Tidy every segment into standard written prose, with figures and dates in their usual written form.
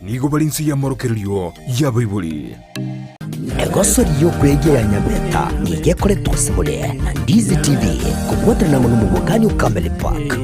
Nigo bare inse y'amorokererio y'abaibori. Egosori y'okwegia ya Nyabeta nigo ekoretwa ase more na Ndizi TV kobwaterana amo nomogwekani o Camel Park.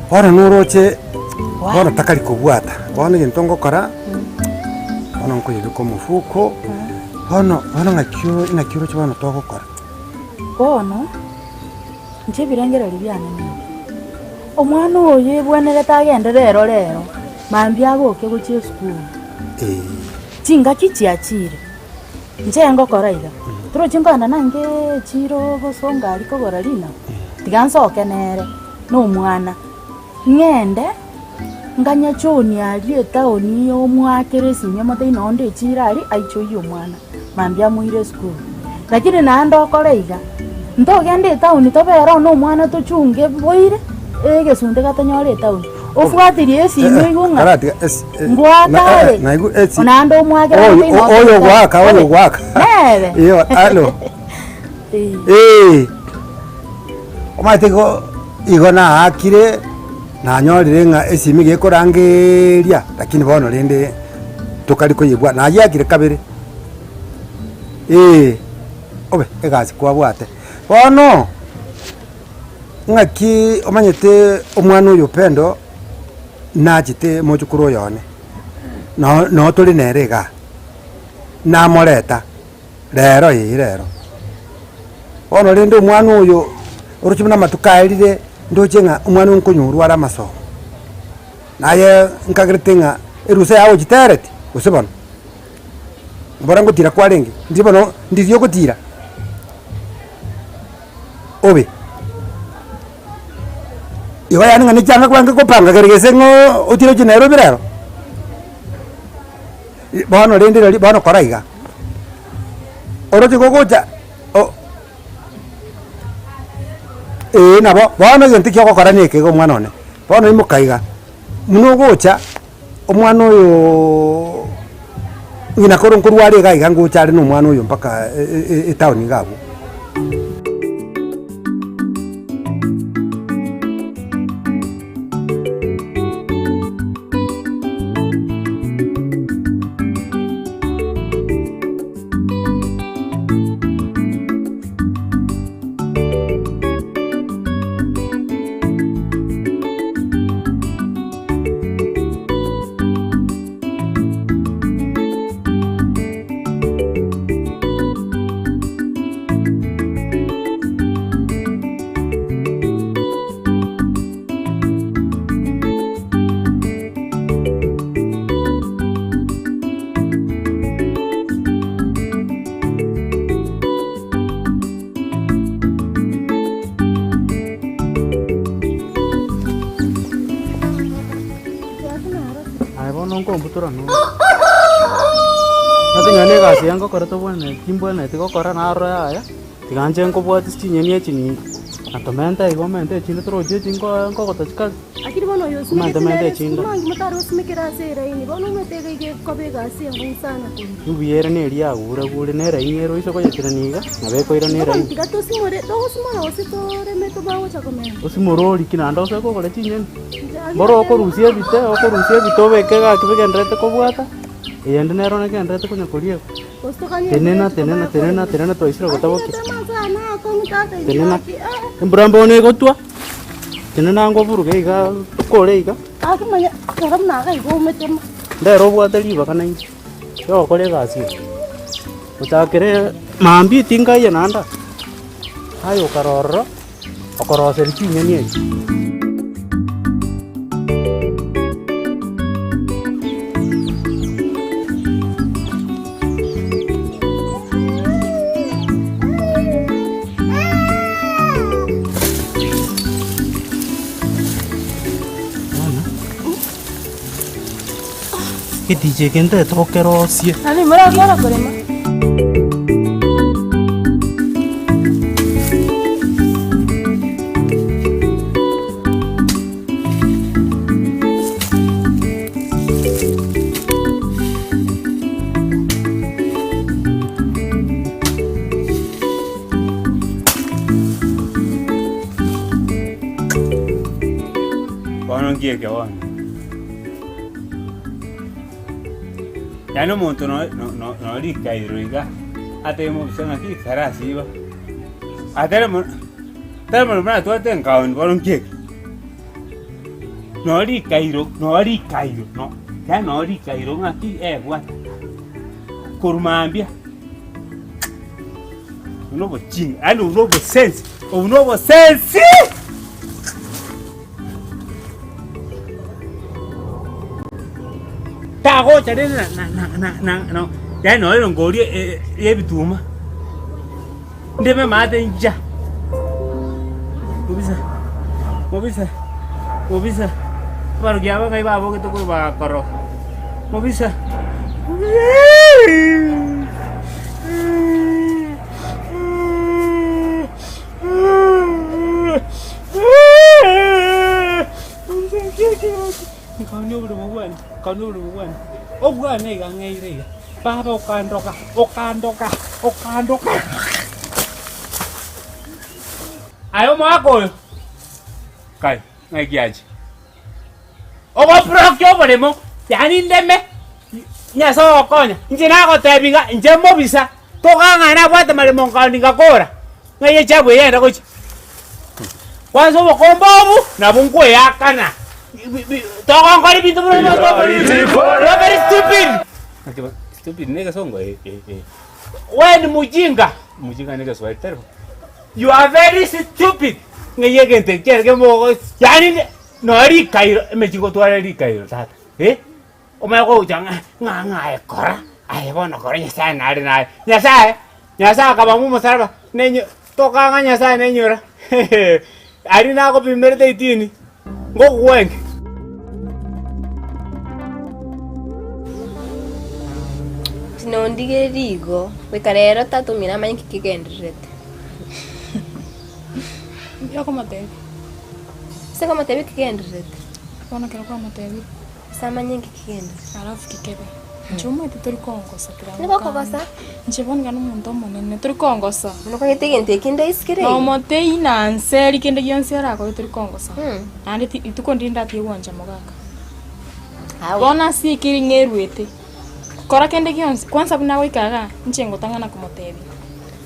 Bono noroche, bono takari kobwata, bono egento ngokora, bono nkoyebeka omofuko, bono bono ng'aki o ng'aki oroche bono togokora. Bono, inche ebirengererio biane nigo, omwana oyo ebwenerete agende rero rero, mambia agoke gochia esukuru. Eeh. Chingaki chiachire, inche ngokora iga, torochi nkogenda nange echiro gosonga aria kogora rinagu, tiga nsoke nere, na omwana, ng'ende nganye John aria etaoni omwakere esimi omotebie noo onde echiro aria aichoyie omwana, mambia amoire esukuru. Lakini naende okore iga, ntogende etaoni tobere oo na omwana tochunge boire, egesunte gatonyore etaoni, ofuatirie esimi oigwe ng'a Karatiga esi e- ngwakare, naigu esi naende omwakere oyo omotebie noo oyo gwaka oyo gwaka nere. Iyo alo Eh. eh omanyete igo igo naakire nanyorire ng'a esimi iga ekorangeria lakini bono rende tokari koyebwa nayeakire kabere eh obe egasi kwabwate. Bono ng'aki omanyete omwana oyo Upendo nachete mochokoro oyo one, no noo tore nere igaa, namoreta rero ee rero. Bono rende omwana oyo, oroche buna amatuko aerire, ndoche ng'a omwana oyo nkonyorwa are amasomo. Naye nkagerete ng'a erusa yago ochitereti, gose bono? Mbora ngotira kwarenge, ndiri bono ndiri ogotira obe. Igo yaani ng'a nechianga kwange kopanga kere gese ng'o otire ochie Nairobi rero? Bono rende rirorio bono kora iga, oroche gogocha o eh nabo, bono egento ekia ogokora na eke iga omwana one, bono imoka iga, buna ogocha omwana oyooo ng'ina koro nkorwa are iga iga ngocha are na omwana oyo mpaka etown iga abwo. Bono nkombutora nonya. Omanyete nonya na egasi eye ngokora tobwenereti timbwenereti gokora narora yaya, tiga nche nkobwatia chinyeni echi ninka. Na tomente igo omente echinde torochi echi nko nkogota chikare, Lakini bono oyo omente osimegete mente nere echinde. sukuma nki motare osimekere ase eraini bono omanyete iga iga ekoba egasi enkong'u sana korwa. Mbuya ere na eria yagure gure na eraini ere oise koyetirania iga, nabo ekoirana Bono eraini. tiga tosimore togosimora gose toreme tobagocha komenya. Osimore oriki naende osoe kogora chinyeni. Mboro okorusia ebite, okorusia ebite obeke egaki bigendererete kobwata, eyende nero negendererete konya koriegwa. Gose tokanye Tenena, embura tenena, tobae tenena, korema. tenena twaisire Lakini gotabokia. etema sana akong'u tata inche Tenena, gaki eh. embura mbono egotwa, tenena ango oburuge iga tokore iga. Gaki manya ekero buna iga igo ometema. Ndero obwate ribaga nainche, riogokora egasi eye. Gochakera mambia tingaiye naende aa, aye okare ororo. Okoroseria chinyeni echi. Geticha eke ntaete gokerosia. Nani morakora korema? Bono nki eke bono? Yaani omonto no- no- no- norikairwe iga, atebe mobisa ng'aki tarasiba, atere mono tari mono buna atwate enkaoni bono nki eke? Norikairo norikairo no yaani norikairo ng'aki ebwate, korwa mambia, obwo na obochinga yaani obwo na obosensi obwo na obosensi. Tagocha rende na na na na na yaani nonya erongori ya ebituma, ndeme maate incha, mobisa mobisa mobisa, abarogi aba ngai babogete korwa bagakoroga, mobisa Nkaoni oborimo bwane, nkaoni oborimo bwane, obwane iga ng'eire iga, baba okandoka, okandoka, okandoka. Aye omwaka oyo, kai, ng'ai giacha? Ogoprokia oboremo, yaani ndeme, Nyasae ogokonya, inche nagotebi iga, inche mobisa, tokang'ana nabwate maremo nkaoni ngakora, ng'ai echabu eye yagenda gochia. Kwanza obokombe obo, nabwo nkoeakana, bi- bi- togonkora ebinto buna you are very stupid. Stupid na egesongo eh eh eh. We ni mujinga, mujinga na egeswahili tari bo. You are very stupid. Ng'ai egento eki kiare kemogo yaani nonya rikairo emechie gotwara rikairo tata eh. Omanye gocha ng'a ng'a ng'a aye kora, aye bono kora Nyasaye nare naye. Nyasaye, Nyasaye akabambwa omosaraba, nenye tokang'a Nyasaye nenyora aria nagopimerete etini, ngokogwenge. Tinondigereria igo, goika rero tata omino amanye nki kegendererete. Mbuya okomotebia. Ase nkomotebia ekegendererete. Bono ekero kwamotebire. Ase amanye nki kegendererete. Alafu kikebe. Inche omanyete tori kongosa tiga Nigo okogosa? Inche bono iga nomonto omonene, tori kongosa. Bono okagete egento eki ndaisikere iga? Nomotei na nseri kende gionsi arakore tori kongosa. Naende ti rituko ndiri ndatige gwancha mogaka. Bono ase ekeri ng'eruete, kora kende gionsi, kwanza buna agoika igaa, inche ngotang'ana komotebia.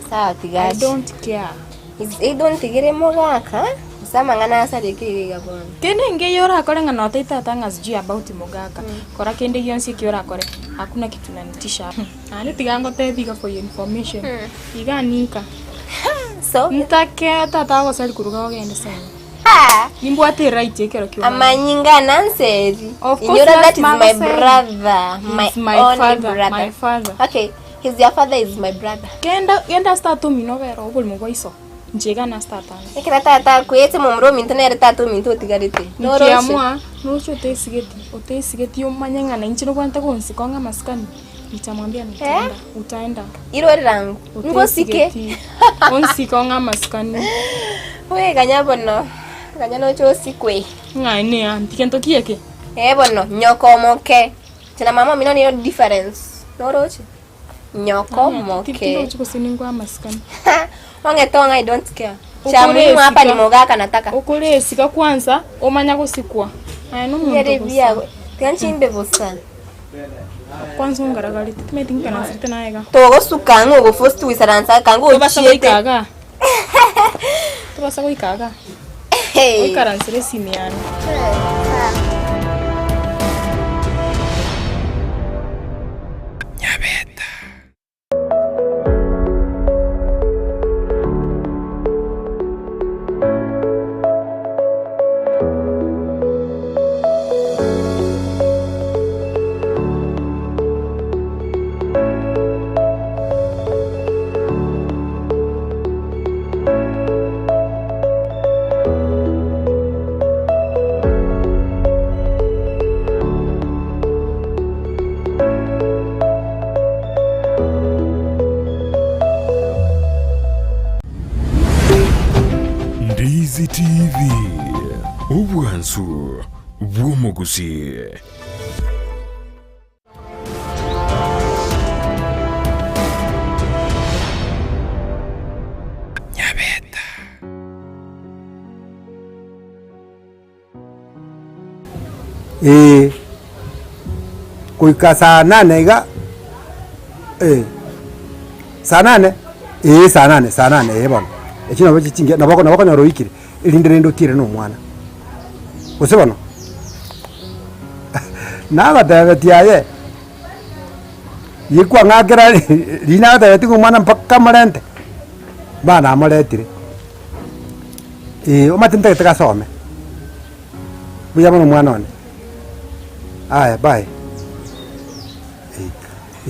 Sawa tiga I ache. don't care. It's either ontigere mogaka, gose amang'ana asareke iga iga bono. Kende nkeiyo orakore ng'a notebie tata ng'a sijui about mogaka, kora kende gionsi eki orakore, hakuna kitu inanitisha. Naende tiga ngotebie iga for your information, iga ninka, So, ntake tata agosari koruga ogende semi. Nimbwate eright ekero kia omwana. amanyinga nanseri. Of course Inyora that is lazima my agoseri. brother, my He's my only father, brother. my father. Okay, he's your father is my brother. Genda genda ase tata omino obere oborimo bwa iso. Inche iga nase tata one. Ekero tata akwete, momura ominto nere tata ominto otigarete. Noroche? Nikiamua, noche otesigeti, otesigeti omanye ng'a nainche nobwate gonsika ong'e amasikani, nitamwambia nitaenda, utaenda. Irore rango, ngosike. Otesigeti, onsike ong'e amasikani. Wee ganya bono, ganya noche osikwe. Ng'a ine aunty, gento ki eke? Ee bono, nyoko omoke. Inche na mama omino nigo difference. Noroche? Nyoko moke. Tindochi gose ninkwe amasikani. Ong'ete ong'a I don't care. Cha muhimu hapa ni mogaka nataka. Okore esika kwanza omanya gosikwa. Aye nomonto Yere bosa. bia tiga nchimbe bosa. Kwanza ongaragarete timanyeti nkaranserete naye iga. Togosuka ng'a ogoforced goisaransa kanga Tobasa ochiete. goika igaa. Tobasa goika igaa. Oikaransere esimi yane. Nyabeta. Ndizi TV, obwansu bw'omogusi. Nyabeta. Ee, goika saa nane iga, eh, saa nane, ee saa nane, saa nane ee bono, echio nabo chichingia nabo nabo okonyora oikire, erinde rende otiere na omwana, gose bono? Nagotebetie aye, rikwang'akera riria nagotebetie ng'a omwana mpaka morente, bono namoretire. Ee, omanyete ntagete gasome, buya mono omwana one, aya bye,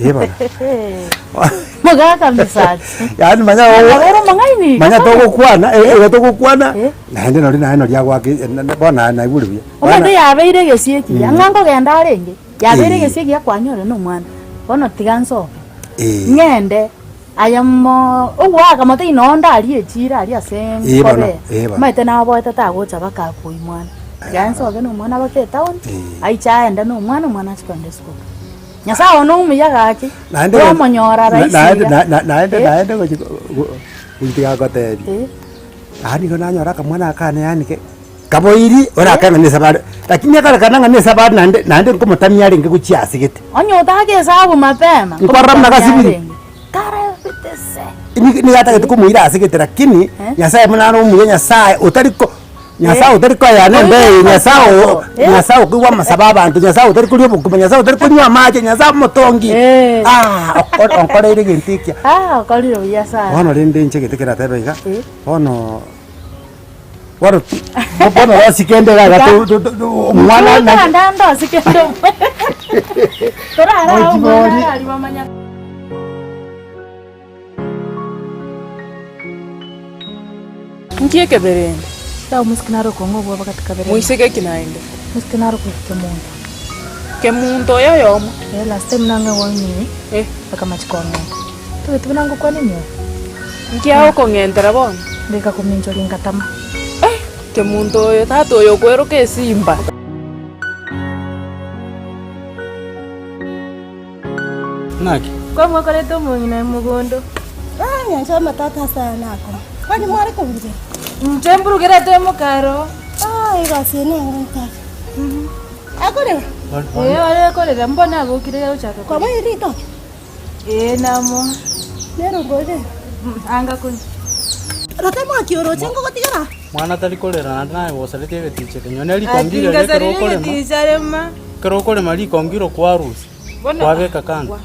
eh bono. Mogaka misachi. Yaani manya Ore omong'aini. manya togokwana igo togokwana Eh. naende nori naye nori agoaka bono naye naigure buya. Omanyete yabeire egesio ekiya, ng'a nkogenda arenge, yabeire Eh. egesio ekiya kwanyora na omwana, bono tiga nsoke, Eh. ng'ende aye mo ogoaka mote noo ndarie echira aria ase Eh, bono, nkobea, eh, bono. omanyete naboete tagocha mpaka akoi mwana, tiga nsoke na omwana mpaka etown, Eh. aiche aende na omwana, omwana achie kogenda esukuru. Nyasaye one omuya gaki, Naende twamonyora rahisi naende iga. na- na- naende Eh. naende gochi gochi gotebia, Eh. yaani nigo nanyora akamwana aka kane yaani ke kaboiri orakang'a na esabari, lakini akarekana ng'a na esabari naende naende nkomotamia arenge gochia ase gete. Onye otaka esabu mapema, Nkorora buna nkomotamia gasibiri. arenge. Karebete se. Nigo nigo atagete komoira ase gete lakini, Eh. Nyasaye buna are omuya Nyasaye otari ko Nyasaye Eh. otari koyana embe eye, Nyasaye oo Eh. Nyasaye okoigwa amasabo abanto, Nyasaye otari koria obokima, Nyasaye otari konywa amache, Nyasaye omotongi, Eh. aah oko onkoreire egento ekia. Ah, okorire buya sana. Bono rende inche egento keratebe iga, Eh. bono bono bono rosi kende iga iga to- to- to- omwana na Totanda ndosi kende Torara Ochi omwana bori. arari bamanya. Nki ekeberende? Sawa omoiseke nare okong'a obwoba gati kaberende. Moiseke ki naende? Omoiseke nare okorokwa Kemunto. Kemunto oyo oyomo? Eh, last time nang'e gwang'ire, Eh. akamachi kong'enta. Tobeti buna ngokwana emioyo. Nki agokong'entera bono? Mbeka kominchoria ngatama. Eh, Kemunto oyo tata oyo okweroka esimba. Naki? Kwamwakorete omong'ina mogondo. Ah, nyancha amatata ase aya nakoma. Kwani mware koburugera? Inche mburugerete omokaro. Ah, egasi eye neng'u tata. Akorera? Ee, ore korera mbona abokire gochaka. Kwamoire ritoke? Ee, namo. Nero ngorere? Anga konywa. Rota mwaki oroche ngogotigera? Mwana tari korera naende naye gosaretie egeticha eke. Nonye rikongiro riria ekero Atingasarire okorema, egeticha rema. ekero okorema rikongiro kwarusia, Bono kwabeka kando.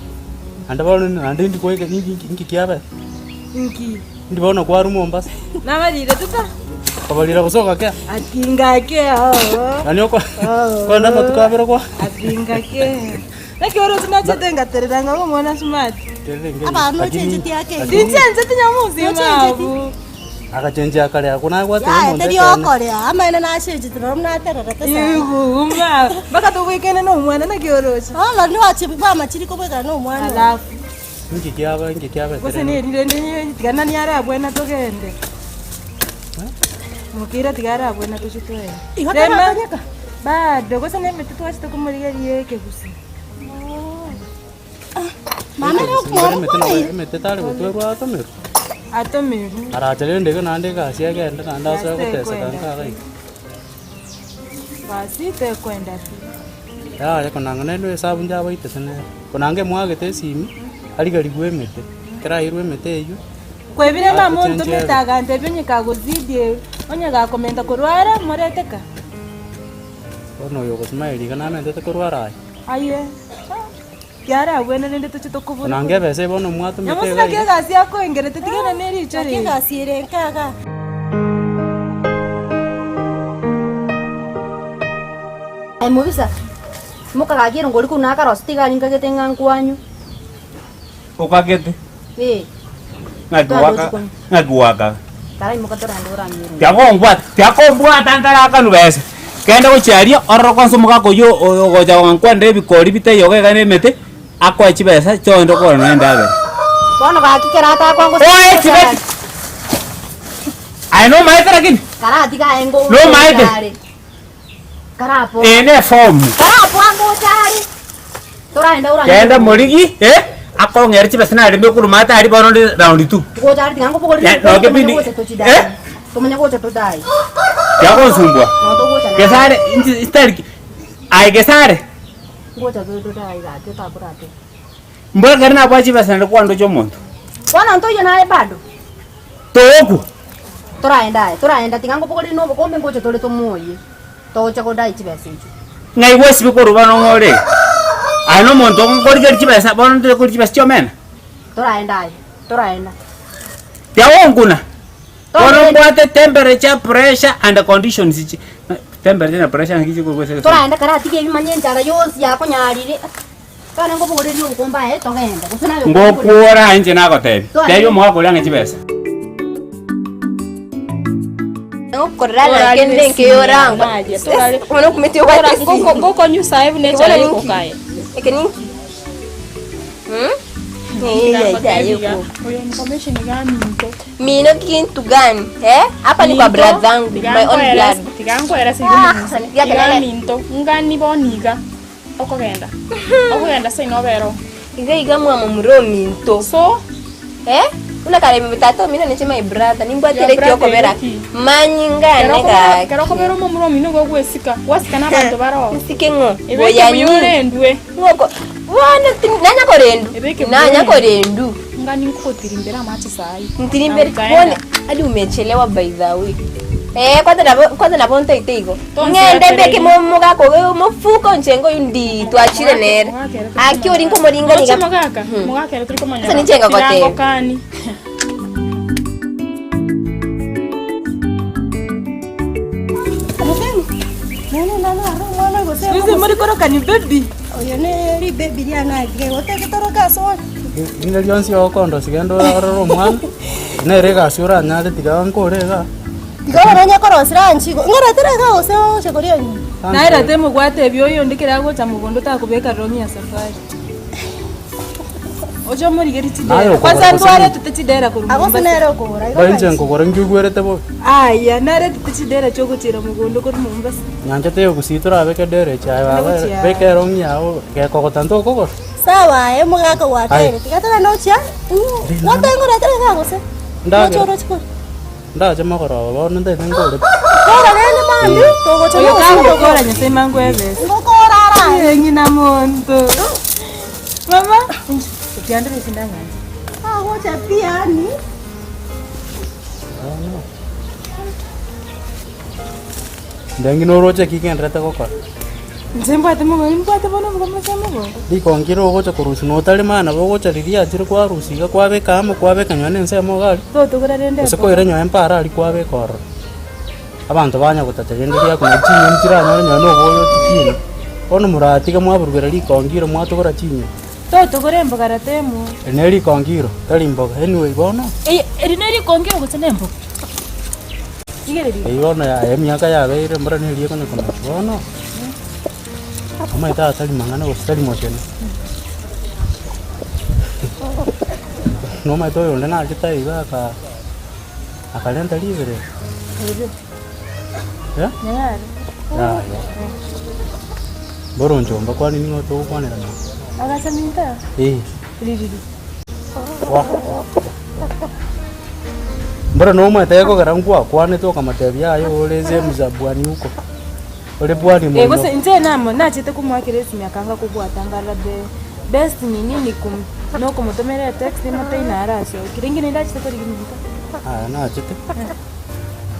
Naende bono naende indi kwaika inki inki inki kiabete? Inki? Indi bono kwarwa Mombasa? Nabarire tuta. Kobarira gose ogakea? Atingakea oo. Yaani oko Oo. kwenda amatuko abere kwa Atingakea. Naki oroche nachete ngaterera ng'a omwana smart. Lakini Tinchencheti nyamusi mabu. Agachenchia akare akwo nagwatire Yaya omonto teri ekeene. okorea, amaene nachenchete noro buna atererete sana. Iguma, mpaka tobwekane na omwana naki oroche. Bono niwache bamachiri kobwekana na omwana oyo. Alafu. Inki kiaba inki kiabete Gose rende? nerire rende tiga nani arabwena togende. Mokira tiga arabwena tochie toende. Igo Rema, tarakonyeka? Bado gose nemete twachete komorigeria ekegusi. Mama ere Emete okomwabo nabo- kwabeire. emete tari gotwerwa atomerwe. Atomerwe. Arache rende iga naende egasi egende naende asoe Gasi goteseka tekwenda nkaga iga. Gasi tekwenda pi. Yaya konanga naende esabu njabaitete nere. Konanga emwagete esimi, arigerigwe emete, ekero airwe emete eywo, Kwebire mama Achenche ontomete ere. agantebia onye kagozidi onye gakomenta korwara morete ka. Bono oyo ogosmile iga namentete korwara aye. Aye, kiarabwene rende toche tokobora. Konanga ebesa eye bono mwatomete Nyamosi iga naki iga. egasi akoengerete tigana ne riicho Naki riri. egasi ere nkaga. Aye mobisa, mokagakia erongori korwa nakarosia tiga aria nkagete ng'a nkwanywe. Okagete Ee, ng'aki Twarochi gwaka konywa. ng'aki gwakaga taraimoka torande oranywe erongori. Tiakombwata tiakombwata ntarakanwa besa, kende gochia aria orore kwanza omogaka oywo oyo ogocha gonkwanera ebikori bitaiyo iga na emete, akoe chibesa chiogende okogora nonya endagera. Bono gaki kera atakwa gose Oe chibesa! Aye nomaete lakini? Karatiga aye ngo Nomaete? are. Karapo. Eye ne efomu. Karapo angocha are. Toraenda oranywe. Genda morigi, eh, akong'ere chibesa nareme korwa maate aria bono onde round two. Gocha are tiga nkobogorere Ya, rikori no, tomanye kepindi- gocha tochidai. Eh? Tomanye gocha todai. Tiagonsumbua. No togocha naye. Gesare, inche sitari aye Gesare, Ngocha tore todai gaki otaborate. mbora ekero nabwate chibesa naende kwandocha omonto. Bono ntoiyo naye bado. Togokwa. Toraenda aye, toraenda tiga nkobogorerie na obokombe ngocha tore tomoyie, togocha kodai chibesa echio. Ng'ai gwesibia korwa bono ng'o ore? Aye nomonto nkorigeria chibesa bono ntari koria chibesa chiomena? Toraenda aye, toraenda. Tiagonkuna. Bono mbwate temperature, pressure and conditions chi temperature na pressure naki chikorwa ase egesongo. Toraenda karatiga ebi manye enchara yonsi yakonyarire. Bono nkobogorerie obokombe aye togende, gose naye okobogoreria. Ngokwora inche nagotebia, tebia omogaka oria ang'e chibesa. Ngokorera na kende nkeyorangwa. Bono okumeti obwate esimi. Ngokonywa sae buna Bono echai ninki? ekokaye. Eke ninki? Hmm? Oyo information iga minto. Mino kintu gani? Eh? Hapa ni kwa brother zangu, my own blood. Tiga nkoeresa Ah, igo tiga iga kelele. minto ngani bono iga okogenda okogenda seino obere oo. Iga iga mwa mumuro minto. So? Eh? Una kare tata omino neche my brother nimbwatire Your brother kiokobera. eki? Manyingane gaki. Kero okobera omomura omino igo ogwesika, gwasika na abanto bare oo. Nsike ng'o? Ebeke Boyani. buya orendwe. Ng'oko. Bono ti- nanya korendu. Ebeke buya Nanya orendwe. korendu. Ngani nkogotirimbera amache saai. Ntirimbere Na utaenda. bone hadi umechelewa by the way. Eh, kwanza nabo kwanza nabo ntaite igo. Tonse Ng'ende yatereri. mbeke mo mugako we mufuko nchengo yu ndi twachire nere. Aki ori nkomoringa Noche niga. mogaka, mogaka ere turi komanya. Sasa ninche ngagoteba. Tirangokani. Ase muri koroka ni baby. Oyo ne ribaby riane agire goteke toroke ase ore. Rinde rionsi okondosia genda orore omwana, nere egasi oranyare tiga nkore igaa. Tiga bono onye korosera anchigo. Ng'oretere iga gose oche koria nyuma. Naerete mogwatebia oyonde ekero agocha mogondo takobeka rongi ya safari. Oche omorigerie Naye chidera. okogora Kwanza gose ndwaretete chidera korwa Agose Mombasa. nere okogora igo Ba inche nkogora nkiigwerete bobe. Aya, naretete chidera chiogochera mogondo korwa Mombasa. Nyanchete egusii torabeke edera echi aye baba Gochia. beka erongi yago gekogota ntokogora. Sawa aye omogaka gwateire Aye. tiga togende gochia gwateba ng'oretere iga gose Ndagera. ngoche oroche kore. Ndache mogoroba bono ntaete nkore pi. Kora rende mambia togocha Oyo mogosi kagokora Nyasaye mango ebesa. Ngokora ara. Eh, ng'ina monto. Mama, otiandire chindang'ani. Agocha pi yaani. Ndengi noroche ki genderete gokora. Inche mbwate mogondo, nimbwate bono obokombe ase mogondo. Rikongire ogocha korusia notari mana bogocha riria riachire kwarusia iga kwabeka amo kwabeka nonye na ensemo iga aria. Totogora rende Gose koira nonye mpara aria kwabeka ororo. Abanto banya gotacha rende riakuna chinyeni chiranyore nonye na oboyo otikiine. Bono moratiga mwaburugera rikongiro mwatogora chinyeni. Totogora emboga rata emo. Eri ne rikongiro, tari mboga. Anyway bono. Eye, eri ne rikongiro gose ne emboga? Rigereria. Eyio bono yaya emiaka yabeire mbora na erieko nyekonachi bono, omanyete aa tari mang'ana gose tari mochenu. Nomanyete oyonde nachete aiga aka akarenta riberera. Oria. Eh? Nyagare. Yaya. Bono inche mbakwane ning'o togokwanera nere? Agacha minto aa? Eh. Ririri. Mboro nomanyete gekogera nkwakwanete okamotebia aye ore sehemu za bwani huko, ore bwani Eh, mono. gose inche namo nachete komoakera esimi akanga kobwata nkarora the best nini ni kum nokomotomera etext motebie naro asokire inki naende achete korigia minto. Aya nachete,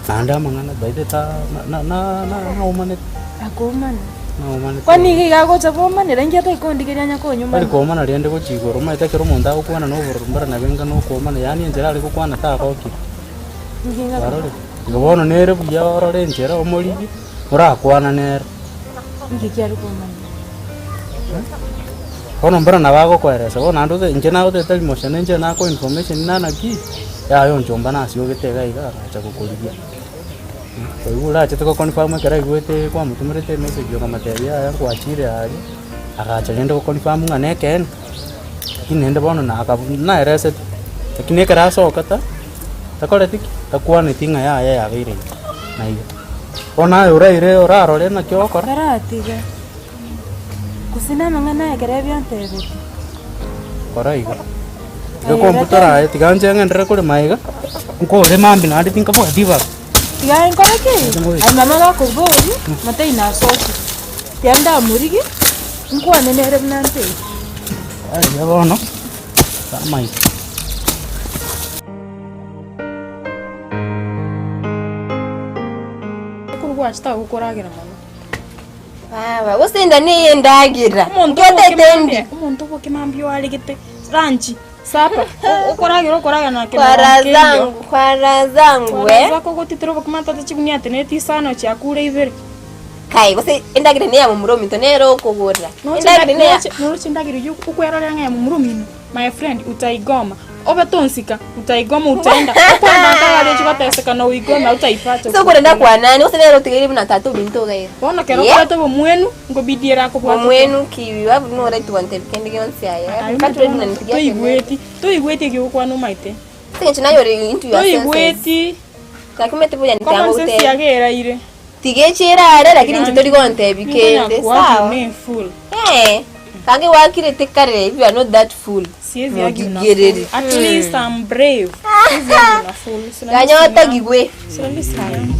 naende amang'ana by the ta na na na naumanete. Akoumana. Naumanete. Kwani iga iga agocha bomanera inki atari kondigeria anya konyumana. Tari koomana rende gochia igoro, omanyete ekero omonto agokwana na obororo mbara nabo enga na okoomana, yaani enchera are gokwana tagokire. Inki ng'a Kwarorire? Igo bono nere buya orore enchera omorigie, orakwana nere. Inki kiare koomana? Bono mbara nabo agokoeresa, bono naende ote inche nagotebia tari mochenu inche nakoa information nana ki, yaya onchomba nasiogete iga iga agacha gokorigia. Oyio orachete go confirm ekero aigwete kwamotomerete emessage okamotebia yaya nkwachire aria, agacha rende go confirm ng'a nekeene, lakini naende bono nakabu naeresete, lakini ekero asoka ta takoreti ki? Takwaneti ng'a yaya yabeire iga na iga. Bono aye oraire orarore naki ogokora. Karatiga, gose namang'ana aya ekero ebiontebetie. Kora iga. Iga computer aye tiga nche ng'enderere korema iga, nkore mambia naende tinkabwati ribaga. Tiga nkore ki? Aye mama gakoboria, motebie nasokire. Tiga ndamorigie, nkwane nere buna ntebie. Aria bono, amaino. Ekero gwachete agwo okoragera mono. Baba, gose enda neye endagera. Omonto Nkiotete oboke endi. mambia, omonto oboke mambia oaregete lunch, supper, okoragera okoragera na Kwa raha zangu, kwa raha zangu eh. Zako ogotitera obokima tata chigunia ateneti isano chiakure ibere. Kai, gose endagera neya momura ominto nere okogora. Endagera neya Noroche endagera eyio okwerorera ng'a ya momura omino, my friend, utaigoma. Obe tonsika, utaigoma utaenda. Okwenda nkagari ochie goteseka na oigome utaipata. Ase okorenda kwanani, gose nere otigaire buna tata ominto iga iga. Bono kero Yeah. okoreta obomwenu, nkobidi ere akobwate. Omwenu ki, babu noreti gontebia kende gionsi aye. Aye Kati omanyete buna bono, ntigia kende. toigweti, toigweti eki ogokwana omaete. Ase eng'encho naye ore into your senses. Toigweti. Lakini omanyete buya Common ntango sense goteba. yago eraire. Tiga echire are lakini inche tori gontebia Ninkonya kende kuargue sawa. ne fool. Eh, kange gwakirete kare if you are not that fool. Siezi argue na Mogigereri. fool. At least I'm brave. Siezi argue na fool. Sina Ganya misi yangu. otogigwe. Sina misi yangu.